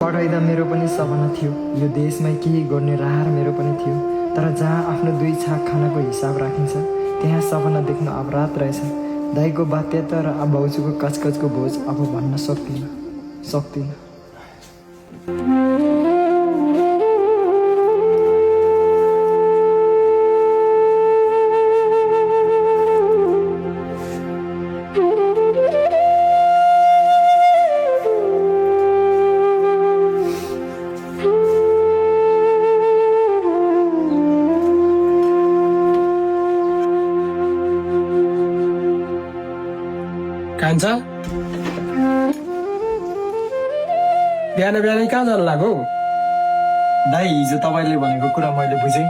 पढाइदा मेरो पनि सपना थियो, यो देशमै केही गर्ने रहर मेरो पनि थियो। तर जहाँ आफ्नो 2 छाक खानाको हिसाब राखिन्छ, त्यहाँ सपना देख्न अपराध रहेछ। दाइको बाध्यता र बाउजूको कचकचको बोझ अब भन्न सक्दिनँ। कान्छा बिहान बिहानै कहाँ जानु लाग्यो? दाइ, हिजो तपाईँले भनेको कुरा मैले बुझेँ।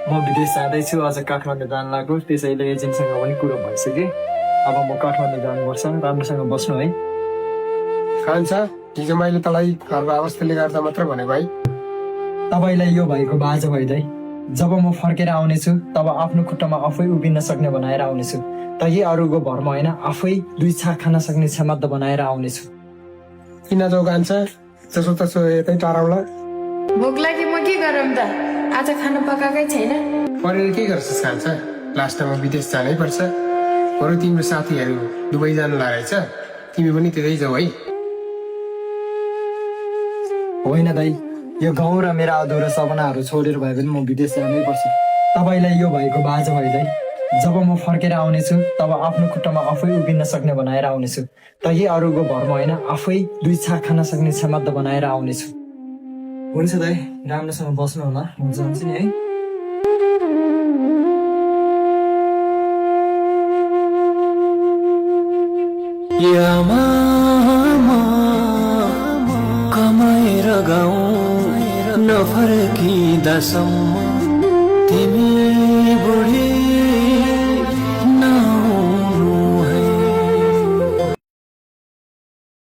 म विदेश जाँदैछु, अझ काठमाडौँ जानु लाग्यो। त्यसैले एजेन्टसँग पनि कुरो भइसक्यो। अब म काठमाडौँ जानुपर्छ। राम्रोसँग बस्नु है। कान्छा, हिजो मैले तँलाई घरको अवस्थाले गर्दा मात्र भनेको है। तपाईँलाई यो भएको बाजा भयो दाइ। जब म फर्केर आउनेछु, तब आफ्नो खुट्टामा आफै उभिन सक्ने बनाएर आउनेछु। तै अरूको भरमा होइन, आफै 2 छाक खान सक्ने क्षमता बनाएर आउनेछु। किन जाऊ कान्छा, जसो तसो यतै टाढाउला। भोक लागि म के गरौँ त? आज खाना पकाएकै छैन। पढेर के गर्छस् कान्छा? लास्ट टाइममा विदेश जानै पर्छ। बरु तिम्रो साथीहरू दुबई जानु लागेछ, तिमी पनि त्यतै जाऊ है। होइन दाइ, यो गाउँ र मेरा अधुरा सपनाहरू छोडेर भए पनि म विदेश जानै पर्छ। तपाईँलाई यो भएको बाजा भयो दाइ। जब म फर्केर आउनेछु, तब आफ्नो खुट्टामा आफै उभिन सक्ने बनाएर आउनेछु। तै अरूको भरमा होइन, आफै 2 छाक खान सक्ने क्षमता बनाएर आउनेछु। हुन्छ दाइ, राम्रोसँग बस्नु होला। म जान्छु नि है। कमाएर गाउँ नफर्किँदासम्म